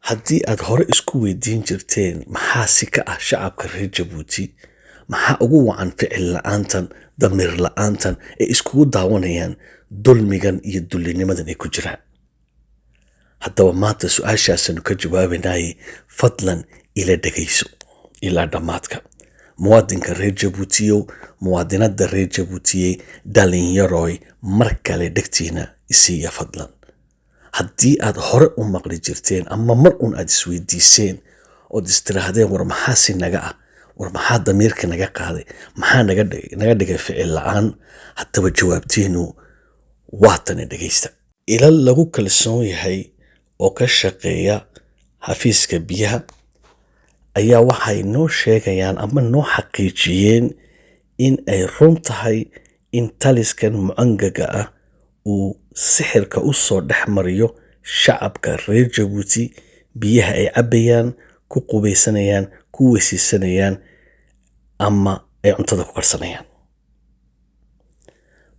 Haddii aad hore isku weydiin jirteen maxaa si ka ah shacabka reer Jabuuti, maxaa ugu wacan ficil la'aantan, damiir la'aantan ay iskugu daawanayaan dulmigan iyo dullinimadan ay ku jiraan, haddaba maanta su-aashaasanu ka jawaabanayay. Fadlan ila dhegayso ilaa dhammaadka. Muwaadinka reer Jabuutiyow, muwaadinada reer Jabuutiyey, dhalinyaroy, mar kale dhegtiina isiiya fadlan. Haddii aad hore u maqli jirteen ama mar un aad isweydiiseen ood istiraahdeen, war maxaa si naga ah, war maxaa damiirka naga qaaday, maxaa naga dhigay ficil la'aan? Haddaba jawaabtiinu waatana, dhegaysta. Ilal lagu kalsoon yahay oo ka shaqeeya xafiiska biyaha ayaa waxay noo sheegayaan ama noo xaqiijiyeen in ay run tahay in taliskan mucangaga ah uu sixirka u soo dhex mariyo shacabka reer Jabuuti biyaha ay cabbayaan, ku qubaysanayaan, ku weysaysanayaan ama ay cuntada ku karsanayaan.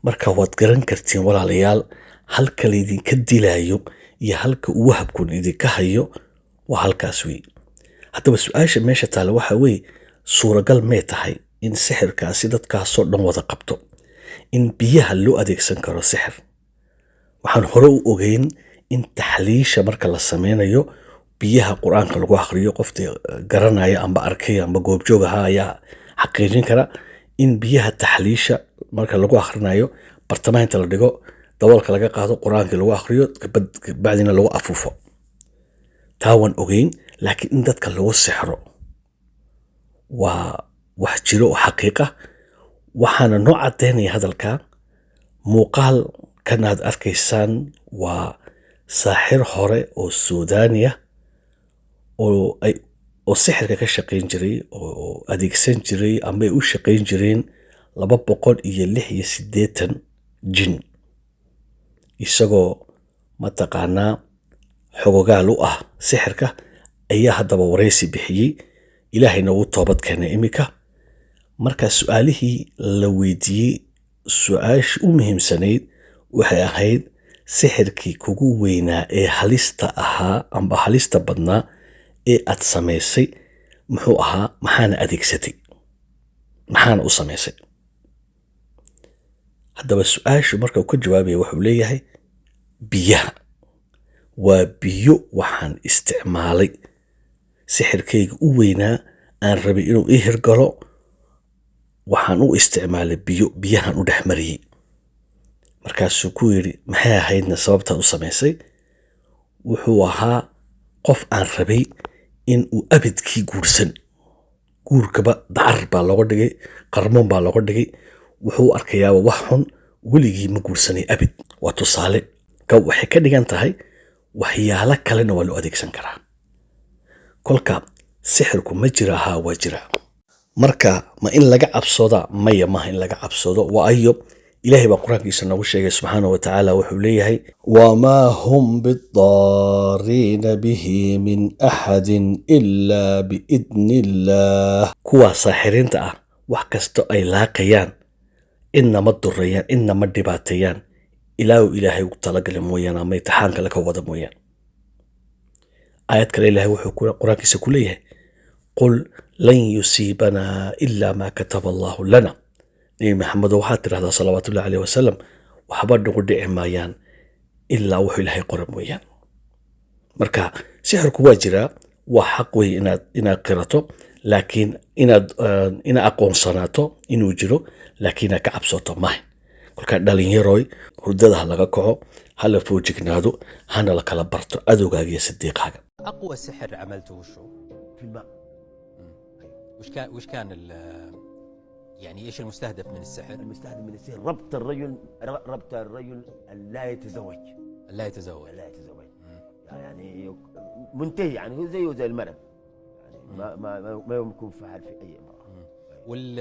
Marka waad garan kartiin, walaalayaal, halka laydinka dilayo iyo halka uu wahabkun idinka hayo waa halkaas wey. Haddaba su-aasha meesha taale waxa weeye: suuragal may tahay in sixirkaasi dadkaasoo dhan wada qabto, in biyaha loo adeegsan karo sixir? Waxaan hore u ogeyn in taxliisha marka la sameynayo biyaha Qur-aanka lagu akhriyo. Qofta garanaya amba arkay amba goobjoog ahaa ayaa xaqiijin kara in biyaha taxliisha marka lagu akhrinayo bartamaha inta la dhigo, daboolka laga qaado, Qur-aankii lagu akhriyo, kabacdina lagu afuufo. Taa waan ogeyn, laakiin in dadka lagu sixro waa wax jiro oo xaqiiqa. Waxaana noo caddaynaya hadalka muuqaalkan aad arkaysaan. Waa saaxir hore oo Suudaaniya oo ay oo sixirka ka shaqayn jiray oo adeegsan jiray ama ay u shaqayn jireen 286 jin, isagoo mataqaanaa xogogaal u ah sixirka ayaa haddaba waraysi bixiyey. Ilaahayna wuu toobad keenay iminka. Marka su-aalihii la weydiiyey, su-aashii u muhiimsanayd waxay ahayd: sixirkii kugu weynaa ee halista ahaa amba halista badnaa ee aad samaysay muxuu ahaa? Maxaana adeegsatay? Maxaana u samaysay? Haddaba su-aashu marka uu ka jawaabaya wuxuu leeyahay: biyaha waa biyo. Waxaan isticmaalay sixirkayga u weynaa aan rabay inuu ii hirgalo, waxaan u isticmaalay biyo, biyahan u dhex mariyey. Markaasuu ku yidhi: maxay ahaydna sababtaad u samaysay? Wuxuu ahaa qof aan rabay in uu abidkii guursan, guurkaba dacar baa looga dhigay, qarmoon baa looga dhigay, wuxuu u arkayaaba wax xun, weligii ma guursanay abid. Waa tusaale. Ka waxay ka dhigan tahay waxyaalo kalena waa loo adeegsan karaa. Kolka sixirku ma jira? Haa, waa jira. Marka ma in laga cabsooda? Maya, maaha in laga cabsoodo. Waayo, Ilaahay baa Qur-aankiisa noogu sheegay subxaana wa tacaala. Wuxuu leeyahay: وما هم بضارين به من أحد إلا بإذن الله. Kuwaa saaxiriinta ah wax kasta ay laaqayaan cidna ma durayaan, cidna ma dhibaateeyaan, ilaa uu Ilaahay ugu talagalay mooyaan ama imtixaan kale ka wada mooyaan. Aayad kale Ilaahay wuxuu Qur-aankiisa ku leeyahay: قل لن يصيبنا إلا ما كتب الله لنا. Nebi Maxamedo, waxaad tidhahdaa, salawaatullahi caleyh wasalam, waxba nagu dhici maayaan ilaa wuxuu Ilaahay qora mooyaan. Marka sixirku waa jiraa, waa xaq wey inaad qirato, laakiin inaad aqoonsanaato inuu jiro, laakiin inaad ka cabsoto maaha. Kolka dhalinyaroy, hurdada ha laga kaco, ha la foojignaado, hana la kala barto cadowgaaga iyo sadiiqaaga. اقوى سحر عملته وشو؟ في الماء. وش كان يعني ايش المستهدف من السحر؟ المستهدف من السحر ربط الرجل أن لا يتزوج. لا يتزوج. لا يتزوج، يعني منتهي، يعني هو زيه زي المرأة، يعني ما يمكن فعل في اي امرأة. وال